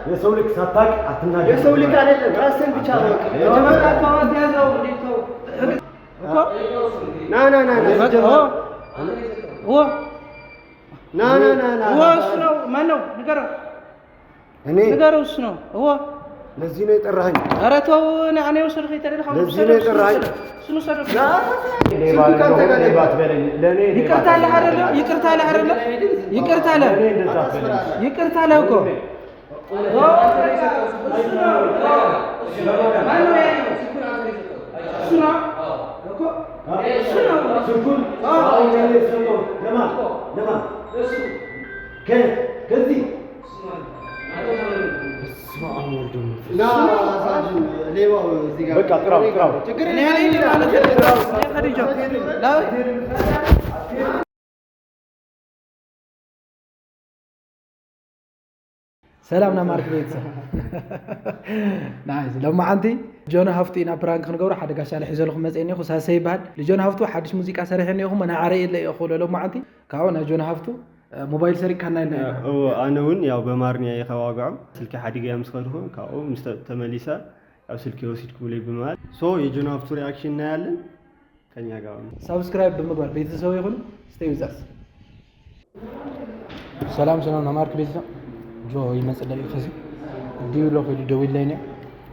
የሰው ልክ ሳታውቅ አትናገር። የሰው ልክ አይደለም፣ ራስን ብቻ ነው። ና ና ና ና ና ና ና ና እሱ ነው። ማነው? ንገረው፣ እኔ ንገረው። እሱ ነው። ለዚህ ነው የጠራኸኝ? ኧረ ተው፣ እኔ ወሰድኩህ የተደለኸው ለዚህ ነው የጠራኸኝ? እሱን ውሰደው። ስልኩ ካንተ ጋር ሌባ አትበለኝ። ለእኔ ሌባ ይቅርታ አለህ አይደለ? ይቅርታ አለህ አይደለ? ይቅርታ አለህ፣ ለእኔ እንደዛ አትበለኝ። ይቅርታ አለህ እኮ። እሱ ነው እኮ፣ እሱ ነው። ስልኩን አሁን ለእኔ የሰጠው ለማን? ለማን? ከዚህ በስመ አብ ወወልድ ወመንፈስ ና ሳጅን፣ ሌባው እዚህ ጋር በቃ ጥራው፣ ጥራው። ችግር እኔ የለም። አልሄድም ማለት ነው። ኸዲጃ ሰላም ና ማርክ ቤተሰብ nice። ሎማዓንቲ ጆን ሃፍቱ ኢና prank ክንገብሮ ሓደ ጋሻ ሒዘልኩም መፅአ እኒኹ። ሳሰ ይበሃል። ንጆን ሃፍቱ ሓድሽ ሙዚቃ ሰሪሐ እኒኹ ናዓረየ የለ ክብሎ ሎማዓንቲ ካብኡ ናይ ጆን ሃፍቱ ሞባይል ሰሪቅካና ኢልና ኢና። እዎ፣ ኣነ እውን ያው በማርንያ እየ ከዋግዖም ስልኪ ሓዲገያ ምስ ከድኩ ካብኡ ምስ ተመሊሰ ያው ስልኪ ወሲድኩምለይ ብምባል so የጆን ሃፍቱ reaction እናያለን። ከኛ ጋር ነው። Subscribe ብምግባር ቤተሰብ ይኹን። Stay with us። ሰላም ሰላም ናማርክ ቤተሰብ። ጆ ይመፅእ ደሊ ከዚ ዲብሎ ኮይዱ ደዊለይ እኒአ።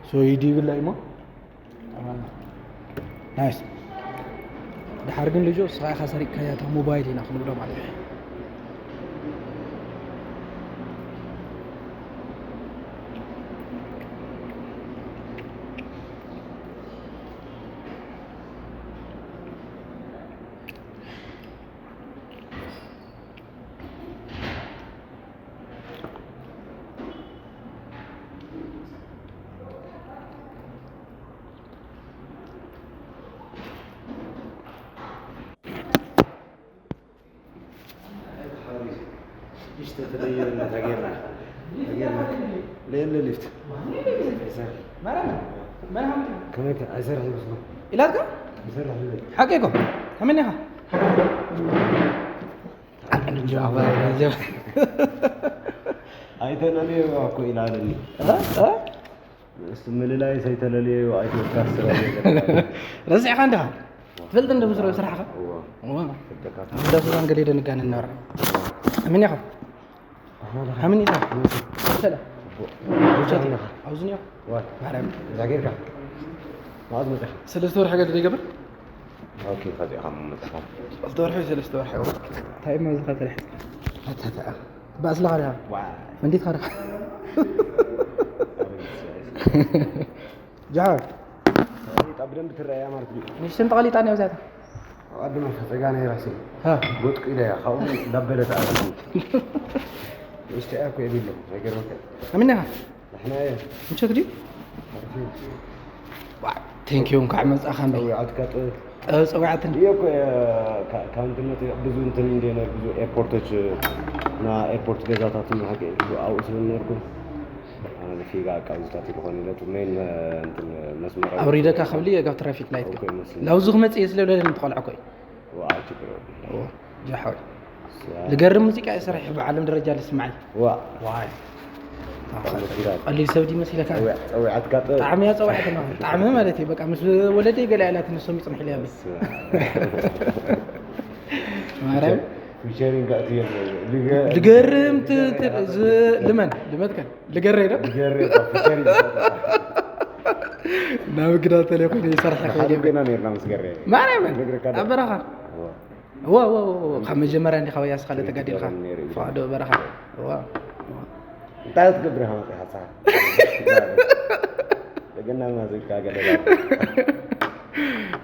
So ይዲብላ እሞ nice። ድሓር ግን ልጆ ስኻ ኢኻ ሰሪቅካያ እታ ሞባይል ኢና ክንብሎ ማለት እዩ። ኢላትካ ሓቂቆ ከመይ ኢኻ? አይተለልዩ እኮ ኢላለኒ እሱ ምልላይ ሰይተለልዩ ኣይተወካስረ። ረሲዕካ እንዲኻ ትፈልጥ እንደ ምስሮ ስራሕኻ እንዳሱዛን ገለ ደንጋን እናብራ። ከመይ ኢኻ? ከመይ ኢኻ? ሰላም ኣብዚ እኒኦ ማርያም። ዛጌርካ መዓዝ መፂኻ? 3 ወርሒ ገለ ዘይገብር። Okay፣ ከዚኻ መፅኻ? 2 ወርሒ፣ 3 ወርሒ። እንታይ እማ ዝኻ ተሪሕ ባእስለኻ ዲኻ እንዴት ካ ዲኻ ጃዕ? ብደንብ ትረአያ ማለት እዩ። ንእሽተን ተቐሊጣ እኒኣ ብዛዕታ። ቅድመ ፈፀጋ ናይ ራሲ ጎጥቂ ኢለያ ካብኡ ዳበለት ኣረ ንእሽተይ እኮ የብሎ ኣይገርመካ። ከመይ ኢኻ? ንሕና እየ። ምቾት ድዩ? Thank you፣ እንኳዕ መፃእኻ እምበይ። ፀዊዓትካ ጥበብ። ጥበብ ፀዊዓትን። ይሄ እኮ ከአንትነት ብዙ እንትን እንደነ ብዙ ኤርፖርቶች እና ኤርፖርት ገዛታት ኣብኡ ስለነበርኩ ኣነ ፊጋ ኣቃብዝታት ዝኾነ ኢለቱ main እንትን መስመር። ኣውሪደካ ክብል እየ ካብ traffic light። Okay፣ መስሊ። ላብዚ ክመፅእ እየ ስለብለኒ ትቆልዓ ኮይ። ችግር። ጃሓወይ ዝገርም ሙዚቃ እዩ ሰሪሑ ብዓለም ደረጃ ዝስማዕ እዩ። ዋ። ዋይ፣ ቀሊል ሰብ ድዩ መሲለካ? ፀዊዓትካ ጥበብ። ጣዕሚ እያ ፀዊዓትና፣ ጣዕሚ ማለት እዩ። በቃ ምስ ወለደይ ገለ ያላት ንሶም ይፅንሑ ኢለ ማርያም። Featuring እትየ። ዝገርም ልመን ልመትከ ልገረ ዶ ናብ ግዳ ተለኮን ይሰርሐ። ሓደ ገና ነርና ምስ ገረ። ማርያም። ነግረካ ዶ? ኣብ በረኻ ዋ ዋ ዋ፣ ካብ መጀመርያ እንዲኻ ወያ ስኻለ ተጋዲልካ ፍቃዶ በረኻ ዋ። እንታይ ክትገብር ኢኻ መፂኻ ፅሓ ገና ማዘካ ገለ?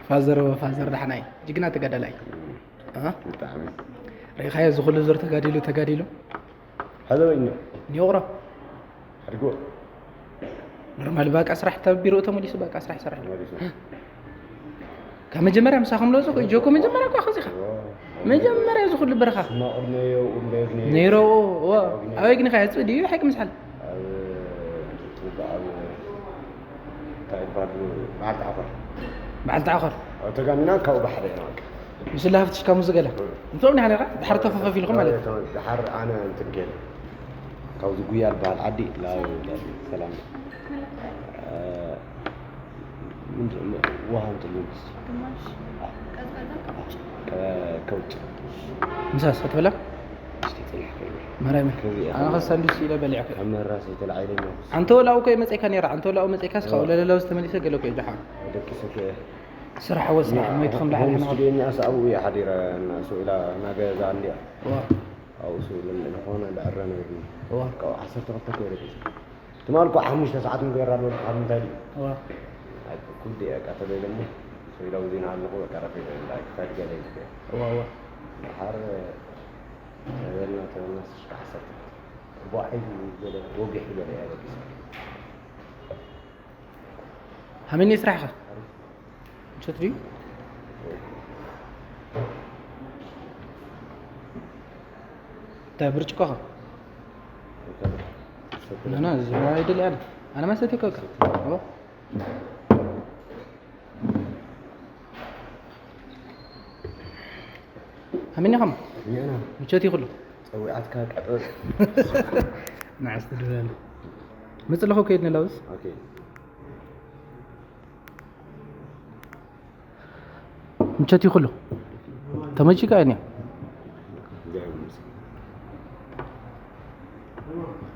Father father ዳሕናይ ጅግና ተጋዳላይ። ብጣዕሚ። ርኢኻዮ ዝኩሉ ዙር ተጋዲሉ ተጋዲሉ። ሕዚ ወይኒ። ኒቕሮ። ሕድግዎ። Normal ባቃ ስራሕ ቢሮ ተመሊሱ ባቃ ስራሕ ይሰርሕ። ተመሊሱ። ካብ መጀመርያ ምሳኹም ለዞ ጆኮ መጀመርያ እኳ ከዚኻ መጀመርያ ዝኩሉ በረኻ ነይሮ። ኣበይ ግኒኻ ያፅእ ድዩ ሓቂ ምስሓል? በዓል ተዓኾር። በዓል ተዓኾር። ተጋኒና ካብኡ ባሕሪ ኢና በቃ። ምስ ሃፍትሽ ካብ ሙዝ ገለ እንትኦም ኒሓ ነርካ ድሓር ተፈፈፍ ኢልኩም ማለት እዩ። ድሓር ኣነ እንትን ገይረ ካብዚ ጉያ ዝበሃል ዓዲ ሰላም ውሃ አምጡልኝ ከውጭ። ምሳስ አትበላም? ኣነ ሳንዱች ኢለ በሊዐ አንተ ወላኡ ኮ መፅካ ነራ አንተ ወላኡ መፅካስ ካብኡ ለለላው ዝተመሊሰ ገለ ኮ ጃሓ ስራሕ ወስራሕ ሞይትኩም ላዕሊ ኣብኡ እየ ሓዲረ ኢላ ናገዛ እንዲያ ኣብኡ ዝኾነ ዝዕረ ነገር ካብኡ 12 ከይረ ትማል እኳ 5 ሰዓት ምግበራ ኣለዎ። ካብ ምንታይ ድዩ ኩሉ በቃ ተበይለሞ ኢላ ዜና ኣለኹ በቃ ረፊደ ክፈድ ገለ ድሓር ተበልና ተበልና 12 ቧሒሉ ገለ ወጊሑ ገለ እያ በጊሰ። ሃመኒ ስራሕኻ ምሸት ድዩ? እንታይ ብርጭቆኻ? ና እዚ ኣይደሊ ኣነ ኣነ ማሰት እኮ በቃ ሃመኒ ኸም ምቸት ይኹሉ ፀዊዓትካ ቀጥር ንዓስ ትድበለ መፅለኹ ከይድ ንላውስ ምቸት ይኹሉ ተመቺካ እኒአ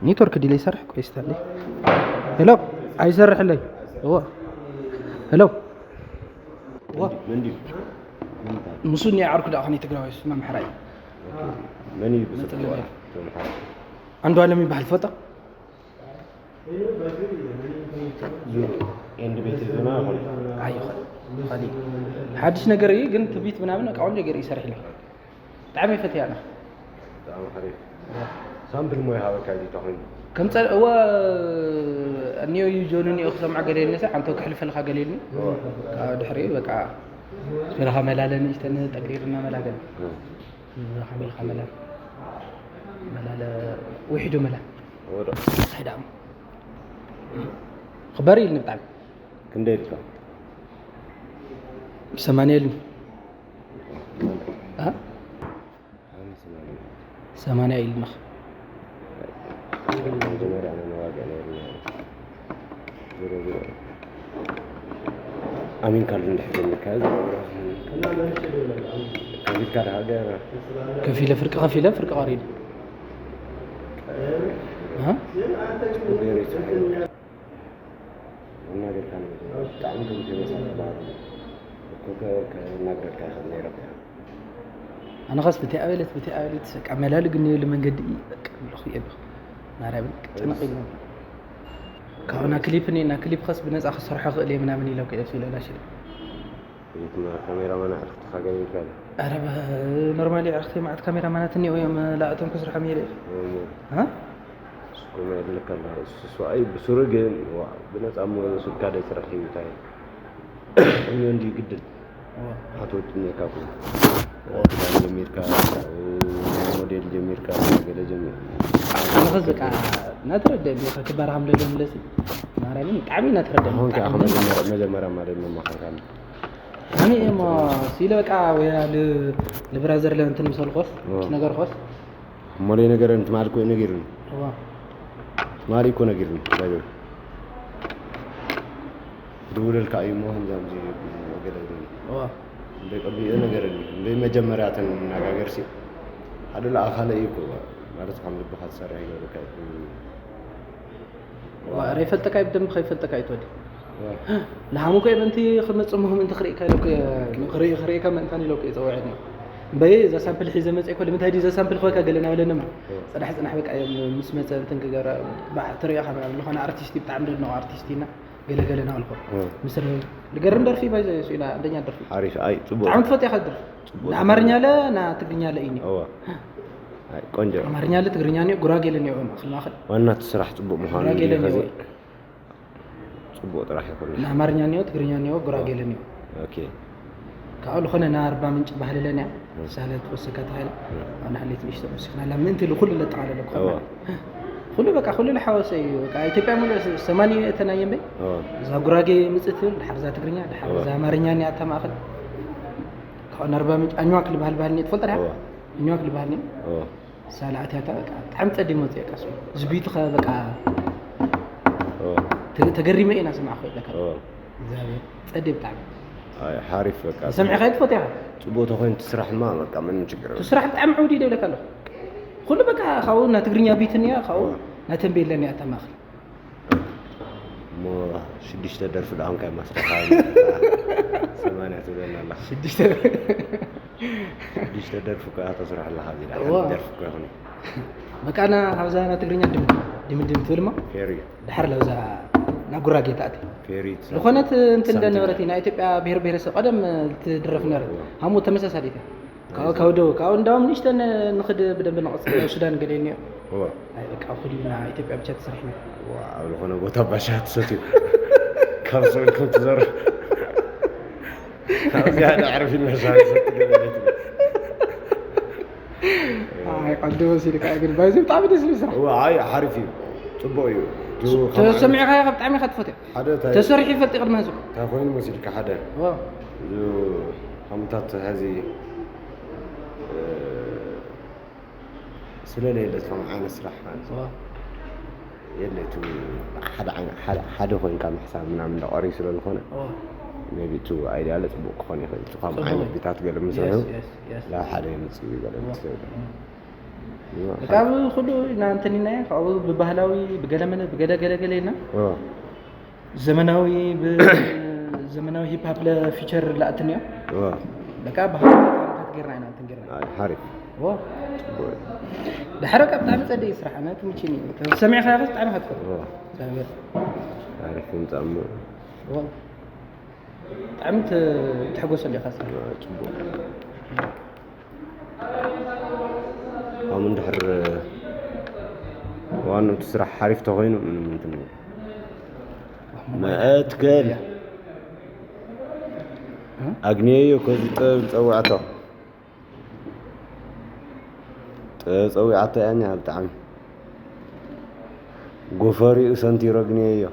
ኔትወርክ ዲለ ይሰርሕ። ቆይ ስታለ ሄሎ ኣይሰርሕለይ። እዋ ሄሎ ምሱ እኒአ ዓርኩ ዳኣ ከነይ ትግራዋይ እሱ መምሕራይ መን እዩ? አንዱ ኣለም ይበሃል ትፈልጦ? ሓድሽ ነገር እዩ ግን ትቢት ምናምን በቃ ቆንጆ ገይሩ ይሰርሕ ኢለ ብጣዕሚ ይፈትያ ኣነ። sample ሞ ይሃበካ እዩ ተኮይኑ። ከም እወ እኒኦ እዩ ጆን እኒኦ ክሰምዖ ገለ ኢልኒ ዓንተ ክሕልፈልካ ገለ ኢልኒ ካብኡ ድሕሪኡ በቃ ስለኻ መላለ ንእሽተን ጠቅሪርና መላገለ ሓሚልካ መላ መላለ ውሒዱ መላ እንታይ ክበር ኢልኒ ብጣዕሚ። ክንደይ ኢልካ? 80 ኢልኒ፣ 80 ኢልኒ። መጀመርያ ነዋግዕ ነርና ኣሚንካሉ እንድሕር ጀሚርካ ከፊልካ ድሃገር ከፊለ ፍርቂ ከፊለ ፍርቂ ቀሪሉ። እናገርካ ብጣዕሚ ከም እኮ ከናገርካ ይኽእል ነይረ። ኣነ ኸስ በቲ ኣበለት በቲ ኣበለት በቃ መላሉ ግንየሉ መንገዲ በቃ ኣለኹ እየ ማርያምን ጭንቕ ኢልና ካብኡ ና clip እኒአ ና clip ኸስ ብነፃ ክሰርሖ ክእል እየ ምናምን ኢለ ከ ኢለ ላሽለ ካሜራማን ዕርክትካ ገኒንካ? ኧረ normally ዕርክቲ መዓት ካሜራማናት እኒኦ እዮም ላእቶም ክስርሖም እየ። የድልካ ኣይ ብስሩ ግን ብነፃ ስልካ ደይስራሕ እዩ እንታይ እኒኦ እንዲ ግድል ሓትወጭ እኒካ ክዳን ጀሚርካ ሞዴል ጀሚርካ ገለ ጀሚር። ኣነ ኸስ በቃ እናተረድአኒ ክባር ከም ለሎ ምለሲ ማርያምን ብጣዕሚ እናተረድአኒ። አሁን ከዓ መጀመርያ ማለት መማኸርካ ከመይ እሞ ሲለ በቃ ወያ ል brother ለእንትን ምሰልኮስ ነገር ኮስ እሞ ለይ ነገር ትማል እኮ ነጊሩኒ ትማሊ እኮ ነጊሩኒ ድውለልካ እዩ እሞ ከምዚ ከምዚ ገለ እንደይ ቀቢኡ ነገረኒ እንደይ መጀመርያ ተነጋገር ሲ ሓደ ለኣኻለ እዩ እኮ ማለት ከም ልብኻ ትሰርሕ ይገብረካ እዩ። ኧረ ይፈልጠካ እዩ ብደንቢ ከይፈልጠካ እዩ ትወዲ ንሃሙ ኮ ምንቲ ክመፅእ ሞ ምንቲ ክርእካ ኢለ ክርእካ ምእንታን ኢለ ፀውዐኒ እምበይ እዛ sample ሒዘ መፅአ እኮ ንምንታይ ድዩ እዛ sample ክበካ ገለ ናበለኒ ፅናሕ ፅናሕ በቃ ምስ መፀ እንትን ክገብረ ትሪኦ ምናምን ዝኾነ ኣርቲስት ብጣዕሚ ደድንቆ ኣርቲስት ኢና ገለ ገለ ናበልኮ ምስ ዝገርም ደርፊ ባይ ኢላ አንደኛ ደርፊ። ሓሪፍ ኣይ ፅቡቅ። ብጣዕሚ ትፈልጥ ኢኻ ደርፊ ንኣማርኛ ለ ና ትግርኛ ለ እዩ። ቆንጆ። ኣማርኛ ለ ትግርኛ እኒኦ ጉራጌ ለ እኒኦ ማእኸል ማእኸል። ዋና እቲ ስራሕ ፅቡቅ ምዃኑ ጉራጌ ለ እኒኦ። ፅቡቅ ጥራሕ ይኹን። ንኣማርኛ እኒኦ ትግርኛ እኒኦ ጉራጌ ለ እኒኦ። okay ካብኡ ዝኾነ ናይ ኣርባ ምንጭ ባህሊ ለኒያ ሳለ ትወሰካ ተባሂላ ኣብ ናሕሌት ንእሽቶ ወሲኽና ላ ምእንቲ ኩሉ ለጠቃለለ ክኾን ኩሉ በቃ ኩሉ ዝሓወሰ እዩ። በቃ ኢትዮጵያ ሙሉእ 80 እተናየ እምበይ እዛ ጉራጌ ምፅእ ትብል ድሓር እዛ ትግርኛ ድሓር እዛ ኣማርኛ እኒኣ እታ ማእኸል ካብኡ ንኣርባ ምንጭ ኣኝዋክ ዝበሃል ባህሊ እኒአ ትፈልጦ ዲኻ? ኣኝዋክ ዝበሃል እኒአ። ሳልዓትያታ በቃ ብጣዕሚ ፀዲሞ መፅእ ቃ ዝቢቱ ኸ በቃ ተገሪመ ኢና ስማዕ ክእለካ እግዚአብሔር ፀዲ ብጣዕሚ ሓሪፍ በቃ ሰሚዕካ ትፈትያ ፅቡቅ ተኮይኑ ትስራሕማ በቃ ምንም ችግር የለውም። ትስራሕ ብጣዕሚ ዕውድ እዩ ደብለካ ኣለኹ ኩሉ በቃ ካብኡ ናይ ትግርኛ beat እኒአ ካብኡ ናይ ተንቤን ለኒኣ ተማኽል እሞ 6 ደርፊ ዳኣምካ ማስረኻ 80 ትብለና ኣለኻ 6 6 ደርፊ እኮ ኢኻ ተስርሕ ኣለኻ እዚ ደርፊ እኮ ይኹን በቃ ና ካብዛ ናይ ትግርኛ ድምድም ትብል ማ ፌሪ ድሓር ለብዛ ናብ ጉራጌ ተኣቲ ፌሪ ዝኾነት እንትን እንደነበረት ናይ ኢትዮጵያ ብሄር ብሄረሰብ ቀደም ትድረፍ ነበረት ሃሙ ተመሳሳሊት እያ ካብ ደቡብ ካብኡ እንዳውም ንእሽተን ንኽድ ብደንቢ ንቐፅል ናብ ሱዳን ገለ እኒኦ ኣይ በቃ ኩሉ ናይ ኢትዮጵያ ብቻ ተሰሪሕና ኣብ ዝኾነ ቦታ ባሻ ትሰትዩ ካብ ሰብልኩም ትዘሩ ካብዚኣ ዕርፊ ኢልና ሻሂ ሰቲ ገለ ኣይ ቀልዲ ወሲድካ ግን ባይዘ ብጣዕሚ ደስ ዝብል ስራሕ ኣይ ሓሪፍ እዩ ፅቡቅ እዩ ተሰሚዕካ ኢኻ ብጣዕሚ ኢኻ ትፈትዮ ሓደ ተሰሪሑ ይፈልጥ ቅድሚ ህዝቢ እንታይ ኮይኑ መሲልካ ሓደ ከምታት ሕዚ ስለለየለ ከምኡ ዓይነት ስራሕ ማለት የለ እቲ ሓደ ኮይንካ ምሕሳብ ምናምን እንዳቀሪ ስለዝኾነ maybe እቲ idea ፅቡቅ ክኾን ይኽእል እቲ ከምኡ ዓይነት beat ኣት ገለ ምስርሑ ናብ ሓደ የምፅእ እዩ ገለ ካብ ኩሉ ኢና እንትን ኢልና ካብኡ ብባህላዊ ብገለመለ ብገለ ገለ ገለ ኢልና ዘመናዊ ብዘመናዊ hip hop ለ feature ላእትን እዮ በቃ ባህላዊ ጌርና ኢና እንትን ጌርና ሓሪፍ ድሕሪ በቃ ብጣዕሚ ፀደይ ስራሕ ኣነ ትምችኒ ሰሚዕካ ብጣዕሚ ኢኻ ትፈትዎ ሓሪፍ ምፃእ እሞ ብጣዕሚ ትሕጎሰሉ ኢኻ ስራሕ ፅቡቅ ከምኡ እንድሕር ዋናው እቲ ስራሕ ሓሪፍ ተኮይኑ ምንም እንትን መእትከል ኣግንየዮ ከዚ ጥበብ ፀዊዓቶ ጥበብ ፀዊዓቶ እያ እኒኣ ብጣዕሚ ጎፈሪኡ ሰንቲሮ ኣግንየዮ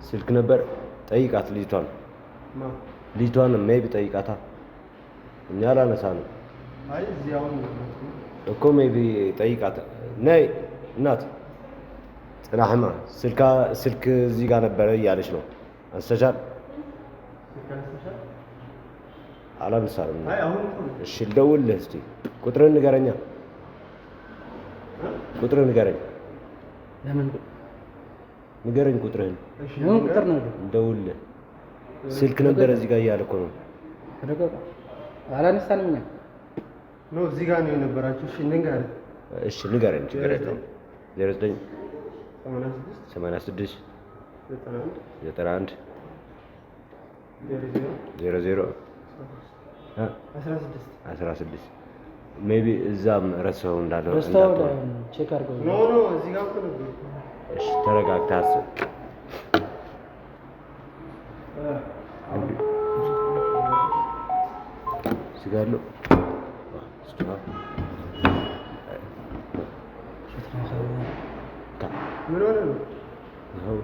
ስልክ ነበር ጠይቃት። ልጅቷን ልጅቷን maybe ጠይቃታ። እኛ አላነሳንም እኮ maybe ጠይቃት። ነይ እናት ጽናሕማ ስልክ እዚህ ጋር ነበረ እያለች ነው። አንስተሻል? አላነሳንም። እሺ ልደውልልህ እስኪ። ቁጥርህን ንገረኛ። ቁጥርህን ንገረኝ። ለምን ንገረኝ ቁጥርህን። ለምን ቁጥር ነው ልደውልልህ። ስልክ ነበረ እዚህ ጋር እያለ እኮ ነው። አላነሳንም እኛ። no እዚህ ጋር ነው የነበራችሁ። እሺ ንገረኝ። እሺ ንገረኝ፣ ችግር የለውም። 09 86 91 00 16 maybe እዛም ረሳው እንዳለ ረስተው check አድርገው። no no እዚህ ጋር እኮ ነበር። እሺ ተረጋግተህ አስብ። እዚህ ጋር ያለው ምን ሆነ ነው? ይኸው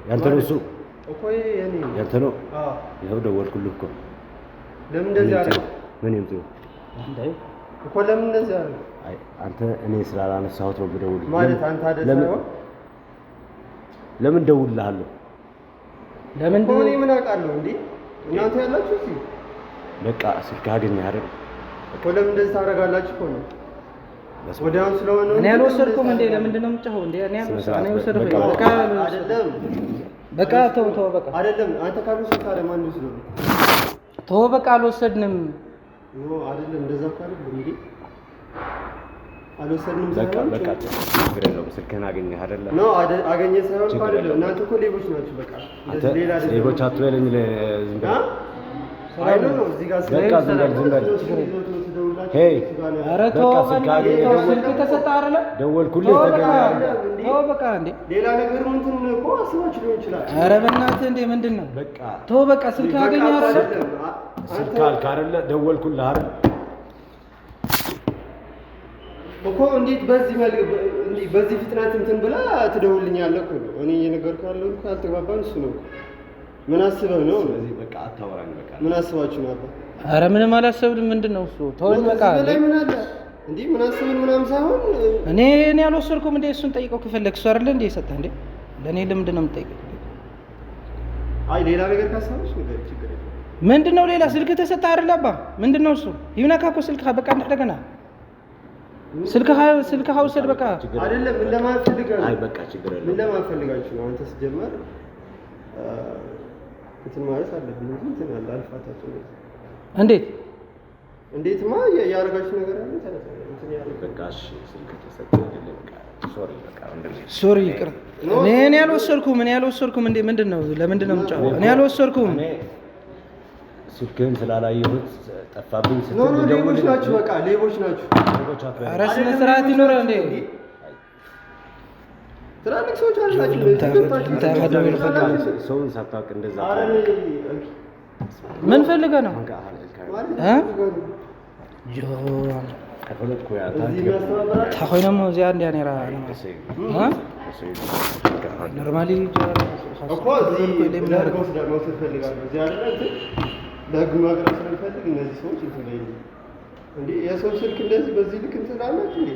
ያንተ ነው እሱ እኮ ይሄ የኔ ነው። ያንተ ነው። ይኸው ደወልኩልህ እኮ። ለምን እንደዚህ አደረገ? ምን ይምጡ እኮ ለምን እንደዚህ አደረገ? አይ አንተ እኔ ስላላነሳሁት ነው ብደውልልህ። ማለት አንተ አይደል ሳይሆን ለምን ደውልልሃለሁ? ለምን እኮ እኔ ምን አውቃለሁ እንዴ? እናንተ ያላችሁ እዚህ በቃ ስልክ አገኘህ አይደል? እኮ ለምን እንደዚህ ታደርጋላችሁ እኮ ነው። ወዲያውኑ ስለሆነ እኔ አልወሰድኩም እንዴ? ለምንድን ነው የምትጮኸው እንዴ? እኔ አልወሰድኩም። በቃ አይደለም በቃ ተው ተው፣ በቃ አይደለም። አንተ ካልወሰድክ ታዲያ ማን ይወስደው? ተው በቃ አልወሰድንም። No አይደለም፣ እንደዛ እኮ አይደለም እንዴ። አልወሰድንም በቃ ሳይሆን በቃ ችግር የለውም። ስልክህን አገኘህ አይደለ? No አገኘህ ሳይሆን እኮ ችግር አይደለም። የለውም። እናንተ እኮ ሌቦች ናችሁ። በቃ አንተ እንደዚህ ሌላ አይደለም። ሌቦች አትበለኝ። ዝም አ? በል አይ no no፣ እዚህ ጋር በቃ ዝም በል ዝም በል። Hey ኧረ ተው በቃ ስልክ በእናትህ አገኘህ፣ ተው። ደወል ስልክ ተሰጠህ አይደለ? ደወልኩልህ፣ ተው በቃ ተገኘ። ተው በቃ እንዴ። ሌላ ነገር እንትን እኮ አስባችሁ ሊሆን ይችላል። ኧረ በእናትህ እንዴ ምንድን ነው? በቃ ተው በቃ ስልክ አገኘህ አይደለ? አይደለም። ስልክ አልክ አይደለ? ደወልኩልህ አይደል? እኮ እንዴት በዚህ መልክ እንዴ በዚህ ፍጥነት እንትን ብላ ትደውልኛለህ እኮ ነው። እኔ እየነገርኩህ ያለው እኮ ያልተግባባን እሱ ነው እኮ። ምን አስበህ ነው? ስለዚህ በቃ አታወራኝ። በቃ ምን አስባችሁ ነው አባ? ኧረ ምንም አላሰብንም። ምንድን ነው እሱ? ተወኝ በቃ። ከዚህ በላይ ምን አለ እንዴ? ምን አስበን ምናምን ሳይሆን እኔ አልወሰድኩም እንዴ። እሱን ጠይቀው ከፈለክ። እሱ አይደለ እንዴ የሰጠህ እንዴ? ለእኔ ለምንድን ነው የምጠይቀው? አይ ሌላ ነገር ካሰበች ነገር ችግር የለም። ምንድን ነው ሌላ? ስልክ ተሰጠህ አይደለ አባ? ምንድን ነው እሱ? ይብናካ እኮ ስልክህ በቃ እንደገና ስልክህ ውሰድ በቃ። ችግር አይደለም ምን ለማለት ፈልገህ ነው? አይ በቃ ችግር ምን የለውም። ለማለት ፈልጋችሁ ነው? አንተ ሲጀመር እንትን ማለት አለብኝ እንጂ እንትን አለ አልፋታችሁ እንዴት እንዴትማ ያደረጋችሁ ነገር አለ እንትን ያደረጋችሁ በቃ እሺ፣ ስልክ ተሰጠህ አይደለ? በቃ sorry፣ በቃ ወንድሜ Sorry ይቅር። እኔ አልወሰድኩም። እኔ አልወሰድኩም። እንዴ ምንድን ነው? ለምንድን ነው የምጫወተው? እኔ አልወሰድኩም። እኔ ስልክህን ስላላየሁት ጠፋብኝ ስትል No no ሌቦች ልደውልልህ- ናችሁ። በቃ ሌቦች ናችሁ። ሌቦች አትበለኝ። ኧረ ስነ ስርዓት ይኖረ እንዴ። ትላልቅ ሰዎች አላችሁ። ሰውን ሳታውቅ እንደዛ ምን ፈልገህ ነው? እ? ታኮይኖም እዚኣ እንዲያ ነራ normally እኮ እዚህ ለህግ መውሰድ ፈልጋለሁ። እዚህ አይደለ እንትን ለህግ ማቅረብ ስለምፈልግ እነዚህ ሰዎች እንትን ላይ እንዴ የሰው ስልክ እንደዚህ በዚህ ልክ እንትን አላችሁ እንዴ?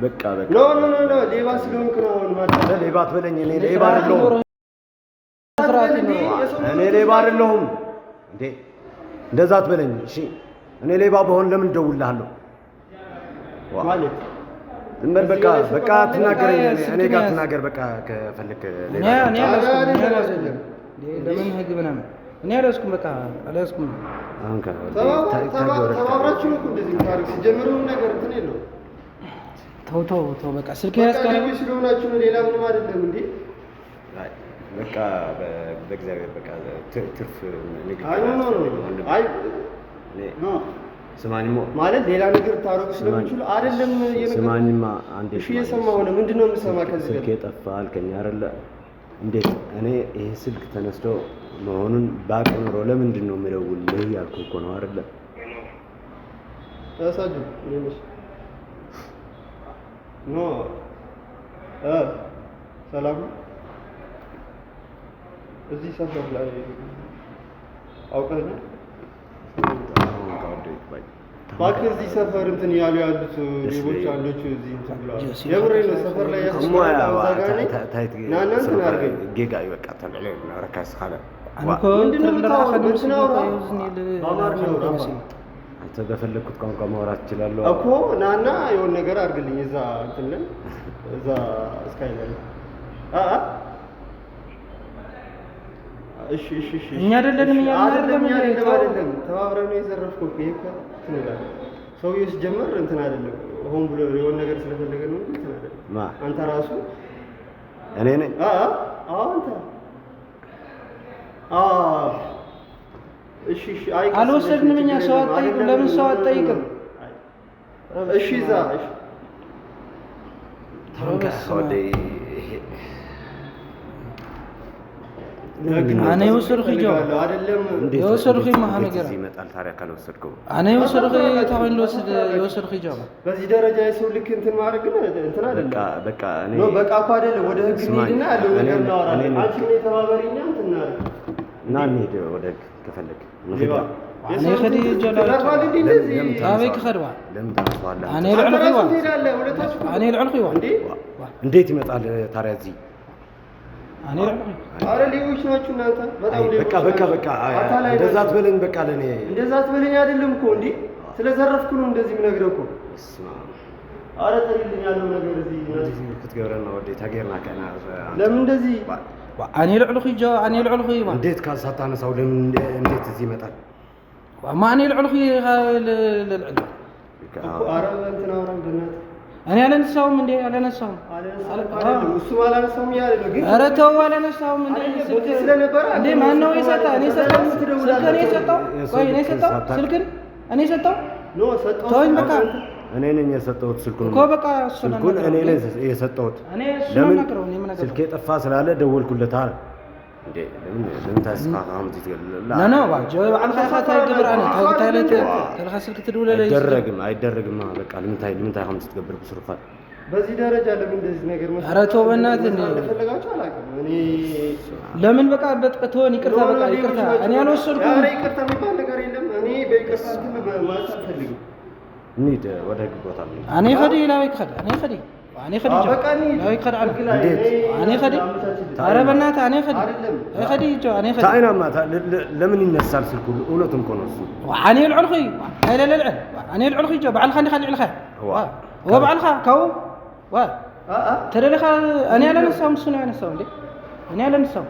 በቃ በቃ No no no no ሌባ ስለሆንክ ነው አሁን ማለት አንተ ሌባ አትበለኝ። እኔ ሌባ አይደለሁም። እኔ ሌባ አይደለሁም። እንዴ እንደዛ አትበለኝ። እሺ እኔ ሌባ በሆን ለምን እደውልልሃለሁ? ማለት ዝም በል በቃ በቃ አትናገረኝ። እኔ ጋር አትናገር። በቃ ከፈለክ ሌላ እኔ አልያዝኩም። ለምን ህግ ምናምን እኔ አልያዝኩም። በቃ አልያዝኩም። አሁን ተባብራችሁ ነው እኮ እንደዚህ የምታደርግ። ሲጀምር ምንም ነገር እንትን የለውም። ተው ተው ተው በቃ ስልክ በቃ ያዝከ ሌቦች ስለሆናችሁ ነው፣ ሌላ ምንም አይደለም። እንዴ በቃ በእግዚአብሔር በቃ ትርፍ ንግግር አይ no no no አይ no ስማኝማ ማለት ሌላ ነገር ታደርጉ ስለምችሉ አይደለም። ስማኝማ አንዴ እሺ እየሰማሁ ነው። ምንድን ነው የምሰማ? ከዚህ ስልኬ ጠፋ አልከኝ አይደለ? እንዴት እኔ ይሄ ስልክ ተነስቶ መሆኑን ባቅ ኖሮ ለምንድን ነው የምደውልልህ እያልኩህ እኮ ነው አይደለ? ያሳጁ እንዴት no ሰላም ነው። እዚህ ሰፈር ላይ አውቀኸኛል? እባክህ እዚህ ሰፈር እንትን እያሉ ያሉት ሌቦች አንዶቹ እዚህ እንትን ብለዋል። የምሬን ነው። ሰፈር ላይ ና እና እንትን አድርገኝ። ጌጋ በቃ ተልዕለ ረካስ ካለ ምንድን ነው የምታወራው? በእንትን አውራ፣ በአማርኛ አውራ። አንተ በፈለግኩት ቋንቋ ማውራት እችላለሁ እኮ ናና የሆነ ነገር አድርግልኝ። እዛ እንትን ላይ እዛ ስካይ ላይ እሺ እሺ እሺ። እኛ አይደለንም እኛ አይደለም እኛ አይደለም አይደለም፣ ተባብረን ነው የዘረፍኩት። ይሄ እኮ እንትን ይላል ሰውዬው ሲጀመር እንትን አይደለም፣ ሆን ብሎ የሆነ ነገር ስለፈለገ ነው እንጂ እንትን አይደለም። ማ አንተ ራሱ እኔ ነኝ? አዎ አንተ። አዎ እሺ እሺ። አይ አልወሰድንም እኛ። ሰው አትጠይቅም። ለምን ሰው አትጠይቅም? እሺ እዛ እሺ ኣነ የወሰድኩ የወሰድኩ ይመጣል ታዲያ ካልወሰድከው ኣነ የወሰድኩ ታኮይኑ ልወስድ የወሰድኩ ጆ በዚህ ደረጃ የሰው ልክ እንትን ማድረግ ግን እንትን አይደለም። በቃ እኔ No በቃ እኮ አይደለም። ወደ ህግ እንሂድና ያለው ነገር እናወራለን። አንቺ ምን የተባበሪኛ እንትን እናድርግ እና እንሂድ ወደ ህግ ከፈለግ ኣነ ይኸዲ ኣበይ ክኸድዋ ለምን ታነሳዋለህ? ኣነ የልዕልኹ ኣነ የልዕልኹ ይዋ እንዴት ይመጣል ታዲያ እዚህ? ኣነ የልዕልኹ አረ ሌቦች ናችሁ እናንተ። በጣም ሌቦች በቃ በቃ በቃ እንደዛ አትበለኝ። በቃ ለእኔ እንደዛ አትበለኝ አይደለም እኮ እንዴ፣ ስለዘረፍኩ ነው እንደዚህ የምነግርህ እኮ። አረ ተይልኝ ያለው ነገር እዚህ ክትገብረና ወደ ታገርና ከና ለምን እንደዚህ እኔ ልዕልኩ ጆ እኔ ልዕልኩ እንዴት ሳታነሳው ለምን እንዴት እዚህ ይመጣል? ማ እኔ ልዕልኩ ልዕል ኧረ እንትን አውራም በእናትህ እኔ አላነሳሁም እንዴ አላነሳሁም። እሱም አላነሳሁም እያለ ነው። ግን ኧረ ተው አላነሳሁም እንዴ ስለነበረ እንዴ ማን ነው የሰጠህ? እኔ ሰጠው ስልክህን እኔ ሰጠው። ቆይ እኔ ሰጠው ስልክህን እኔ ሰጠው። no ሰጠው። ተወኝ በቃ እኔ ነኝ የሰጠሁት ስልኩን እኮ በቃ ስልኩን እኔ ነኝ የሰጠሁት። ለምን ስልኬ ጠፋ ስላለ ደወልኩለት አለ። እንዴ ለምን ለምን ታስፋፋም ትትገለላ no ባጆ ባልካ ታይ ግብር ኣነ ታይ ታይ ስልክ ትድውለለይ አይደረግም አይደረግም። በቃ ለምን ታይ ከም ትትገብር ብስሩፋት በዚህ ደረጃ ለምን እንደዚህ ነገር መስራት? ኧረ ተው በእናትህ እንዴ እንደፈለጋችሁ አላውቅም። እኔ ለምን በቃ በጥቅቶን ይቅርታ በቃ ይቅርታ። እኔ አልወሰድኩም። ኧረ ይቅርታ የሚባል ነገር የለም። እኔ በይቅርታ እንትን ማለት አልፈልግም። እንሂድ ወደ ህግ ቦታ እንሂድ። እኔ ኸዲ ላዊ ኸዲ እኔ ኸዲ እኔ ኸዲ ላዊ ኸዲ እኔ ኸዲ ኧረ በእናትህ እኔ ኸዲ ኸዲ እኔ ኸዲ ታይናማ ለምን ይነሳል ስልኩ? እውነቱን እኮ ነው እሱ። እኔ ልዕልኹ ኃይለ ልዕል እኔ ልዕልኹ በዓልኻ እንዲኻ ልዕልኻ هو በዓልኻ ካው ዋ ተደለኻ እኔ አላነሳሁም። እሱ ነው ያነሳው። እንዴ እኔ አላነሳሁም።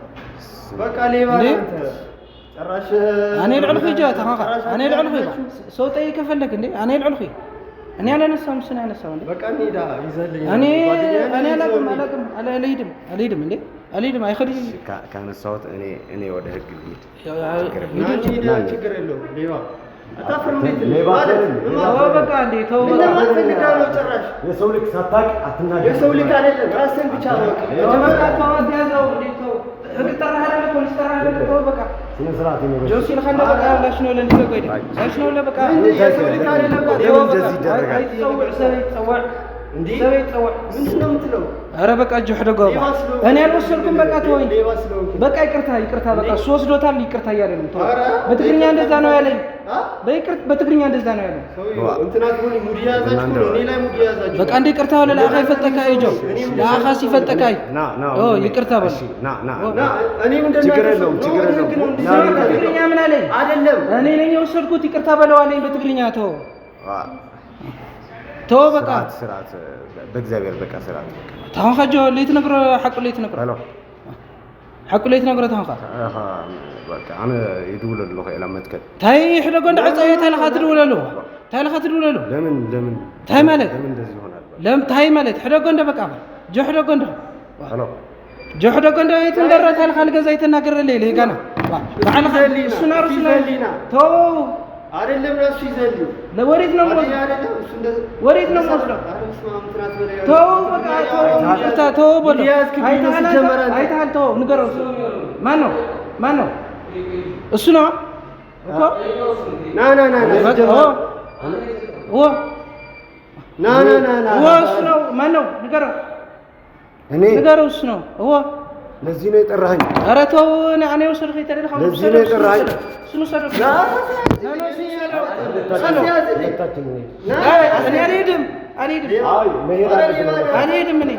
በቃ ሌባ ነህ አንተ ጭራሽ። እኔ ልዕልኹ ተኻኻ እኔ ልዕልኹ ሰው ጠይቅ ከፈለክ እንዴ እኔ ልዕልኹ እኔ አላነሳሁም። እሱ ነው ያነሳው። እንዴ በቃ እንሂድ ይዘልኝ። እኔ እኔ አላውቅም አላውቅም አልሄድም አልሄድም እንዴ አልሄድም። አይኸድም ካነሳሁት እኔ እኔ ወደ ህግ ልሂድ። ችግር የለውም። ሌባ አታፍርም እንዴ? ተው በቃ እንዴ ተው በቃ። ጭራሽ የሰው ልክ ሳታውቅ አትናገር። የሰው ልክ አይደለም ራስህን ብቻ ነው። በቃ ተው አትያዘው እንዴ ተው። ህግ ጠራህ አይደለ? ፖሊስ ጠራህ አይደለ? ተው በቃ ስነ ስርዓት ይኖርህ። ጆሲ ልኸንደ በቃ ላሽ ነው ለንዲ ቆይደ ላሽ ነው ለበቃ የሰው ልክ አይደለም። እንደዚህ ይደረጋል? አይተጸውዕ ሰብ ይጸውዕ እንዴ ሰብ ይጸውዕ። ምንድን ነው የምትለው? ኧረ በቃ እጅ ሕደጎ እኔ አልወሰድኩም። በቃ ተወኝ በቃ ይቅርታ ይቅርታ። በቃ እሱ ወስዶታል። ይቅርታ እያለ ነው። ተወው። በትግርኛ እንደዛ ነው ያለኝ። በትግርኛ እንደዛ ነው ያለኝ። በቃ እንደ ይቅርታ በለ ለአኻ ይፈልጠካ እጆ ለአኻ ሲፈልጠካ ይቅርታ በለ። ችግር የለውም ችግር የለውም። በትግርኛ ምን አለኝ? እኔ ነኝ የወሰድኩት ይቅርታ በለው አለኝ በትግርኛ። ተወው ተወው በቃ ስርዓት በእግዚአብሔር በቃ ስርዓት። ታሁን ኸጆ ለይትነግሮ ሐቁ ለይትነግሮ ሐቁ ለይትነግሮ ታሁን ኸ በቃ ኣነ ይድውለሉ ኸ ኢላ መትከል ታይ ሕደጎ እንደ ዕፀየ ታይ ለኻ ትድውለሉ ታይ ለኻ ትድውለሉ ለምን ለምን ታይ ማለት ለምን እንደዚህ ይሆናል? ለምን ታይ ማለት ሕደጎ እንደ በቃ ጆ ሕደጎ እንደ hello ጆ ሕደጎ እንደ ይትንገረ ታይ ለኻ ልገዛ ይተናገረለ ይጋና ባዕልኻ እሱና ርሱና ተው አይደለም ራሱ ይዘልኝ። ለወዴት ነው ወዴት ነው የምወስደው? ተው በቃ ተው ይቅርታ ተው በለው። አይተሃል አይተሃል ተው ንገረው። ማን ነው ማን ነው? እሱ ነው እኮ ና ና ና ና ኦ ና ና ና ና እሱ ነው። ማን ነው ንገረው። እኔ ንገረው። እሱ ነው ኦ ለዚህ ነው የጠራኸኝ? ኧረ ተው እኔ ወሰድኩህ ተደልካ ለዚህ ነው የጠራኸኝ? እሱን ውሰደው። እኔ አልሄድም አልሄድም አልሄድም እኔ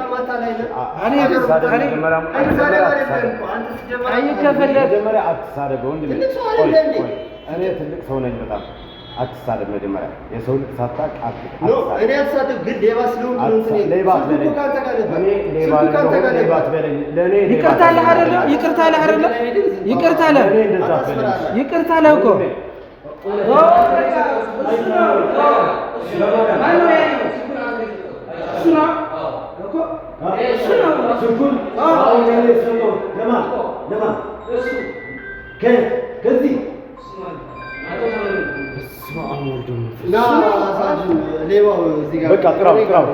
መጀመሪያ አትሳደብ ወንድሜ። እኔ ትልቅ ሰው ነኝ በጣም አትሳደብ። መጀመሪያ የሰው ልክ ሳታውቅ አትሳደብ። እኔ አልሳደብ ግን ሌባ ስለሆንኩ ነው። ሌባ አትበለኝ። ሌባ አትበለኝ። ለእኔ ይቅርታ አለህ አይደለ? ይቅርታ አለህ አይደለ? ይቅርታ አለህ ይቅርታ አለህ እኮ ከዚህ በቃ ጥራው ጥራው።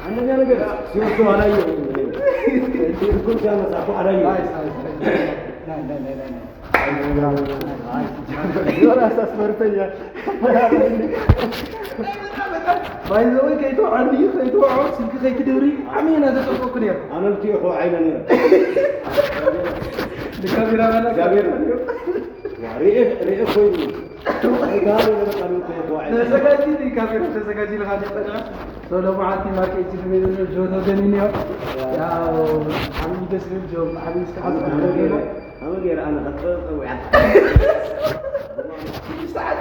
አንደኛ ነገር ሲወስዱ አላየሁም። ስልኩን ሲያነሳ እኮ አላየሁም። ባይዘወይ ከይተውዓኒ ከይተውዖ ስልኪ ከይትድብሪ ዓሚና ዘጠንቀቅኩ ነይሩ። ኣነ ልትዮ እኮ ዓይነ ነይረ። ካሜራ ተዘጋጂ ካሜራ ተዘጋጂ ልካ ሎማዓንቲ ማርኬት ጆ ተገኒን ያው ዓብዪ ደስ ዝብል ጆ ዓብዪ ገይረ ኣነ ሰዓት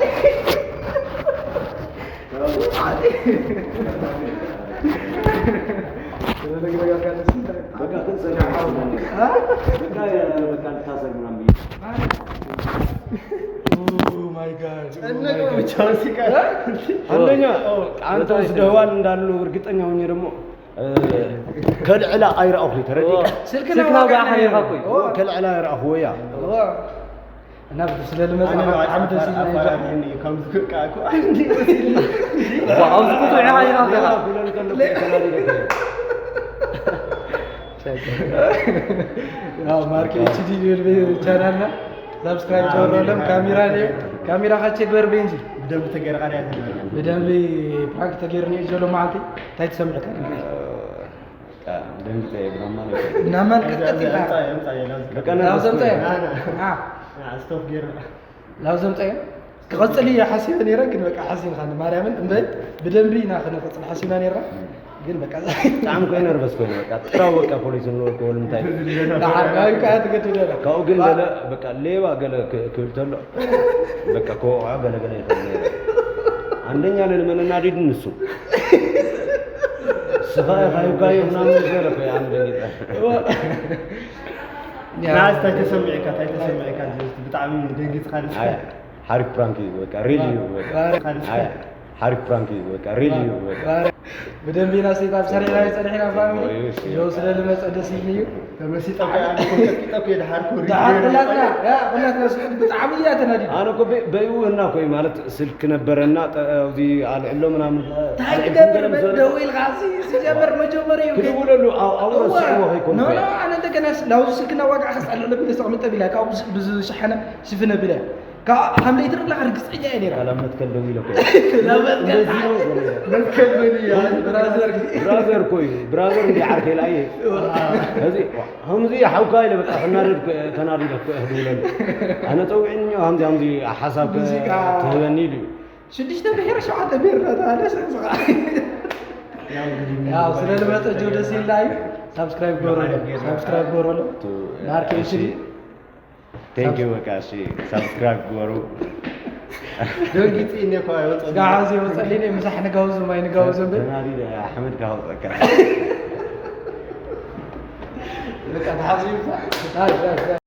አንደኛ አንተ ወስደኸዋል እንዳሉ እርግጠኛ ሆኜ ደግሞ ከልዕላ ኣይረኣኹ ተረዲእካ ስልክና ከልዕላ ኣይረኣኹ ወያ እና ስለልመፅ ብጣዕሚ ደስ ይብለኒ። ማርኬ HD ቻናልና subscribe ጀበረሎም ካሜራ ካሜራ ካቼ ግበር በእንጂ ብደንብ ተገይርካ ብደንቢ prank ተገይርኒ እዩ ዘሎ መዓልቲ። እንታይ ትሰምዕካ? ደንግጠ ብናማን ቅጥቀጥ ኢልካ ላብ ዘምፀዮ ላብ ዘምፀዮ ክቐፅል እየ ሓሲበ ነይረ፣ ግን በቃ ሓሲንካ ማርያምን እምበይ ብደንቢ ኢና ክንቅፅል ሓሲብና ነርና፣ ግን በቃ ብጣዕሚ ኮይ nervous ኮይኑ በቃ ጥራው በቃ ፖሊስ እንበልኮ ንምንታይ ናዩ ከዓ ትገድድ። ካብኡ ግን ገለ በቃ ሌባ ገለ ክብል ተሎ በቃ ክወቅዖ ገለ ገለ ይኽእል ነይረ። አንደኛ ለመናደድ ንሱ ስኻ ካይካዮ ምናምን ገለ ኮይ ኣነ ደንጊጠ። ናዝ እንታይ ተሰሚዕካ? እንታይ ተሰሚዕካ? ብጣዕሚ ደንጊፅካ? ሓሪፍ prank እዩ በቃ፣ real እዩ በቃ። ሓሪፍ prank እዩ በቃ፣ real እዩ በቃ። ብደንቢ ኢና setup ሰሪሕና ፀኒሕና። Family ጆ ስለልመፀ ደስ ይብል እዩ። ተመሲጠ ድሓር ኩላትና ኩላትና ብጣዕሚ እያ ተናዲዱ። ኣነ እኮ በይውህና ኮይ ማለት ስልክ ነበረና እዚ ኣልዕሎ ምናምን። እንታይ ክገብር ደው ኢልካ ሲጀመር መጀመርያ እዩ። ክድውለሉ ኣብኡ ረሲዕዎ ከይኮን። No, no፣ ኣነ እንደገና ላብዚ ስልክና ዋግዓ ከስኣለሎ ቢለ ሰቕምጠ ቢላ ካብኡ ብዝሸሓነ ሽፍነ ቢለ ከም ለይትርላ ርግፀኛ እየ ነይራ። ካላብ መትከል ደው ኢለ ኮይ። መትከል መን እያ? Brother። Brother ኮይ brother እንዲ ዓርከ ኢላ እየ እዚ ከምዚ ሓውካ ኢለ በቃ ክናደድ ተናዲደ ክድውለሉ ኣነ ፀዊዕኒ ከምዚ ከምዚ ሓሳብ ትህበኒ ኢሉ እዩ። ሽዱሽተ ብሄር ሸውዓተ ብሄር እናተባሃለ ስዕስኻ ያው ስለልመፀ ጆ ደስ ይልና እዩ። Subscribe ገበረሎ፣ subscribe ገበረሎ ማርኬ HD። Thank you በቃ እሺ፣ subscribe ግበሩ። ደንጊፂ እኔ እኳ ኣይወፀን። ስጋዕ ሕዚ ወፀሊኒ ምሳሕ ንጋብዞ ማይ ንጋብዞ እምበር። ተናዲደ ሓመድካ ከውፀካ። በቃ ተሓሲቡ።